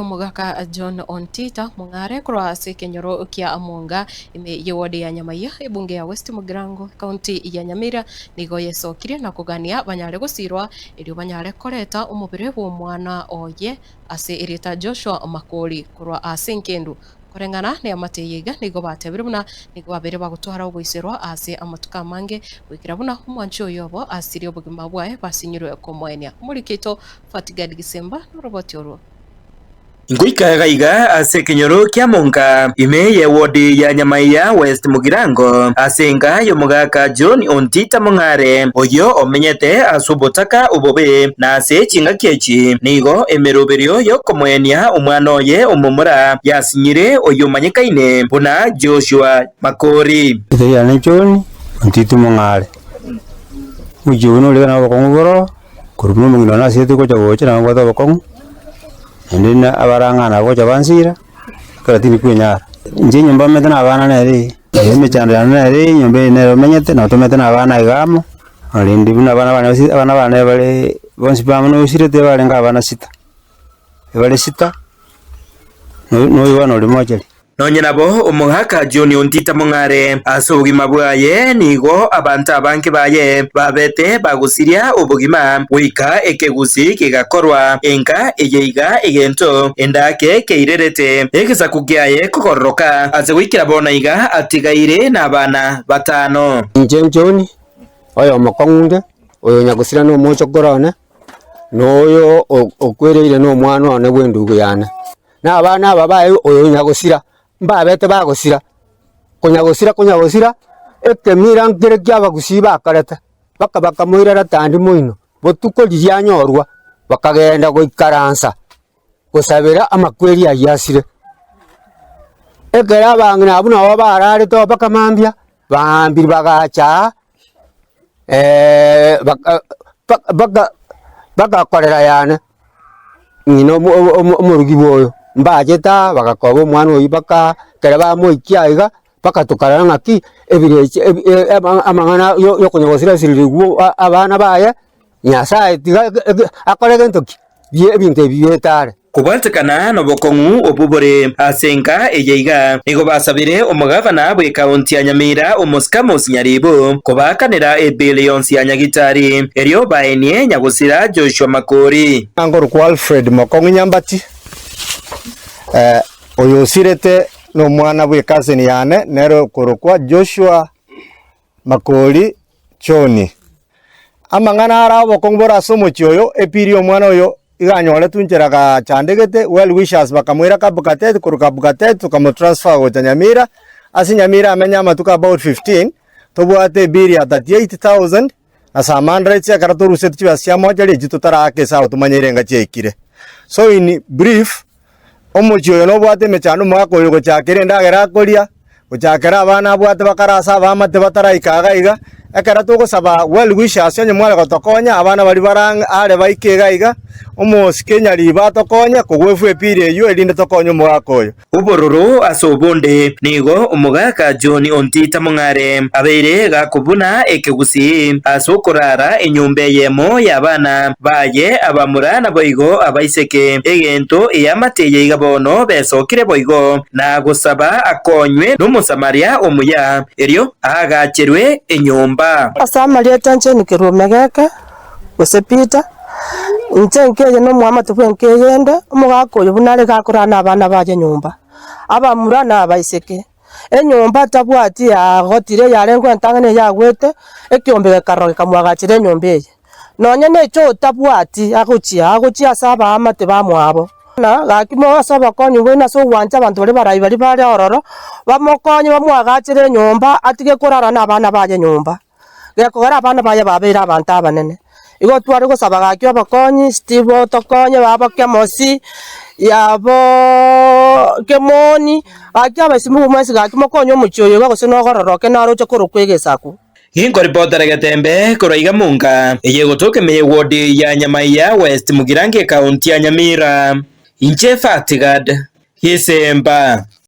Omogaka John Ontita Mong'are korwa ase ekenyoro kia Amonga ime y'eward ya Nyamaiya, ebunge ya West Mugirango, ekaunti ya Nyamira nigo yesokirie na kogania banyare gosirwa erio banyare koreta omobere bw'omwana oye ase erieta Joshua Makori korwa ase enkendu. Koreng'ana neamate eye iga nigo batebire buna nigo babeire bagotwara ogoiserwa ase amatuko amange goikera buna omwanchi oyo obo asirie obogima bwaye basinyirwe komoenia. Omoriki oito Fatigad Gisemba noroboti orwo. Ngoika iga ase ekenyoro kia Monka, ime y'ewodi ya Nyamaiya West Mugirango, ase enka y'omogaka John Ontita Mong'are, oyio omenyete ase obotaka obobe, na ase chingaki echi nigo emeroberio y'okomoenia omwana oye omomura yasinyire oyomanyekaine buna Joshua Makori. Erieta riane John Ontiti Mong'are, omochie oyio nore na obokong'u boroo. Korwa buna omong'ina one asirete gocha gocha nabo mbwate obokong'u, naende na abarang'ana nabo gocha bansira, ekero tindi kwenyara. Inche enyomba manyete na abana nere eye, emechando yane nere eye, enyomba eye nere omenyete, nabo tomanyete na abana iga amo, korende buna abana bane bose abana bane bare bonsi amo nosirete barenge abana sita, ebare sita, na oyo bono ore mochari. Nonye nabo omogaka John Ontita Mong'are ase obogima bwaye nigo abanto abange baye babete bagosiria obogima goika ekegusi kegakorwa enka eye iga egento endake keirerete egesaku kiaye kogororoka ase goikera bono iga atigaire nabana batano. Inche John, oyo omokong'u onde, oyo nyagosira nomochokoro one, na oyo okwereire nomwana one bw'endugu yane. Na abana aba baye oyo nyagosira, mbabete bagosira, konyagosira konyagosira, ekemira nkere ki'abagusii bakorete, baka bakamoirera tandi moino, botuko riria anyorwa, bakagenda goikaransa gosabera amakweri ayio asire. Ekero abang'ina abwo nabo bararete oo mpaka mambia, baambire bagacha aa. bagakorera yane ng'ina omorugi bwa oyo, mbachete aa bagakoba omwana oyio mpaka ekero bamoikia aiga, mpaka tokarora ng'aki ebirecha amang'ana yokonya gosirasirigwa abana baye, Nyasaye tiga akore gento ki? Ebinto ebi bietare. Kobwatekana nobokong'u obwo bore ase enka eye iga, nigo basabire omogavana bw'ekaunti ya Nyamira Omosike Amos Nyaribo kobaakanera ebill yonsi ya Nyagitari erio baenie nyagosira Joshua Makori. Nkorokwa Alfred Mokong'u Nyambati, oyo osirete nomwana bw'ecousin yane nere okorokwa Joshua Makori John. Amang'ana are obokong'u bore ase omochie oyo, epiri y'omwana oyo iga anyoretwe inchera gachandegete, well wishers bakamoira Kapkatet, korwa Kapkatet tokamotransfer gocha Nyamira, ase Nyamira amenye amatuko about 15, tobwate ebill ya 38,000 na some hundreds ekero torusetie chibesa chia mochari echio totaraaka esabu tomanye erenga chiaikire. So in brief, Omochie oyo nobwate emechando omogaka oyo gochakera endagera akoria, gochakera abana abwate bakare ase abaamate bataraika iga iga, ekero togosaba well wishers onye mware gotokonya abana baria bare ang'e are baike iga iga, omosike nyaribo atokonye kogwefwa epira eywo erinde tokonye omogaka oyo. Obororo ase obonde nigo omogaka John Ontita Mong'are abeire gakobuna ekegusii ase okorara enyomba eyemo y'abana baye abamura naboigo abaiseke, egento eamate eye iga bono besokire boigo, na gosaba akonywe n'Omosamaria omuya, erio aagacherwe enyomba. Ase amarieta Jane Keruomegeke, gose Peter, inche nkeye nomoamate bw'enka eyende, omogaka oyo buna are gakorara nabana baye nyomba, abamura na abaiseke. Enyomba tabwati yagotire yarenge entang'ani eyagwete, ekiombe gekarora gekamwagachera enyomba eye. Nonya necho otabwati agochia, agochia ase abaamate bamwabo. Na gaki mobe ase obokonyi bwaino ase ogwancha abanto baria barayi baria bare ororo, bamokonye bamwagachere enyomba atige korara nabana baye nyomba. Gekogera abana baye babeire abanto abanene. Igo tware gosaba gaki obokonyi, Steve otokonye, babo Kemosi, yaboo Kemoni, gaki abaisimugu mwensi gaki mokonye omochie oyo iga gose nogororoke naroche korokwa egesaku. Ginkoripotera getembe korwa iga monga eye egotoka ime y'ewodi ya Nyamaiya West Mugirango ekaunti ya Nyamira. Inche Fatigad Gisemba.